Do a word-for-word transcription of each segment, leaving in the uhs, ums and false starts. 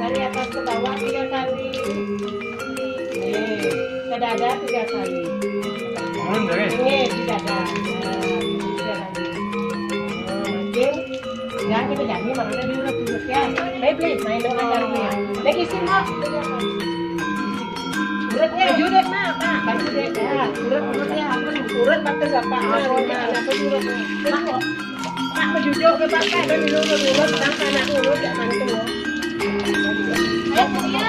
Dari atas ke bawah tiga kali. Nih, ke dada tiga kali. Turun dari. Ini di dada. Nah, tiga kali. Oke. Jangan kita jadi, makanya diurut-urut ya. Baik, baik, main dengan jarum ya. Baik, isi, Mbak. Urutnya, judek, Mbak. Pak, judek, ya. Urut, urut, ya. Urut, pakai siapa? Ah, urut, ya. Apa urut? Pak, menjujur ke Pak, Pak, dan urut, urut, bangsa anak urut, ya, bantu. Ayo, Bu, ya.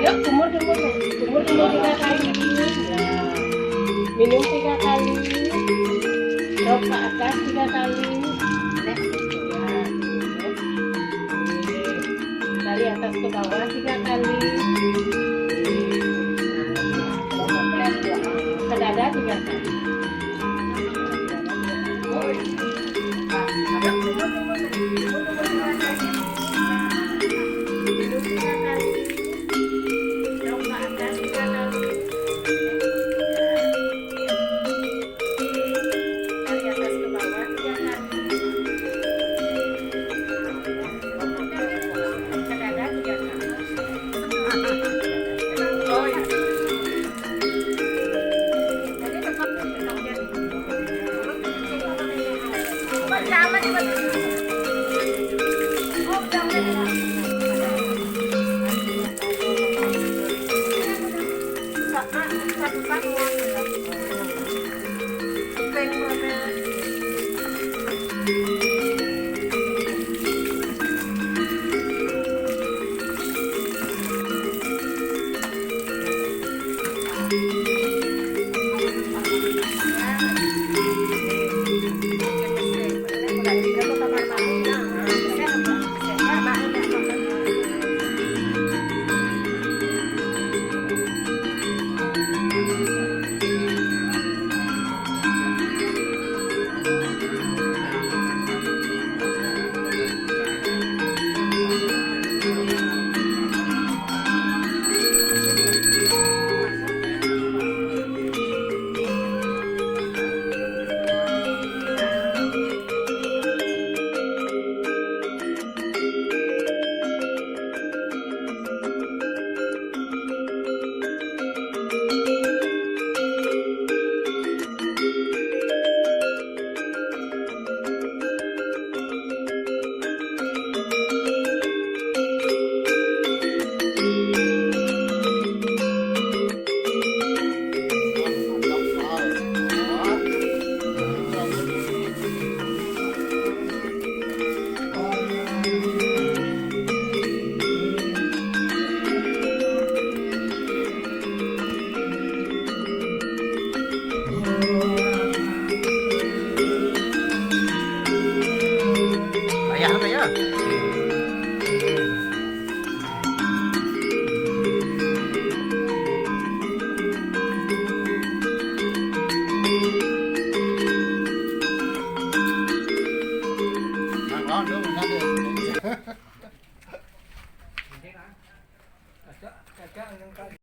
Yuk, kumur, kumur, kumur, kumur tiga kali. Minum tiga kali. Rok ke atas tiga kali. Atas ke bawah tiga kali. Ke dada tiga kali.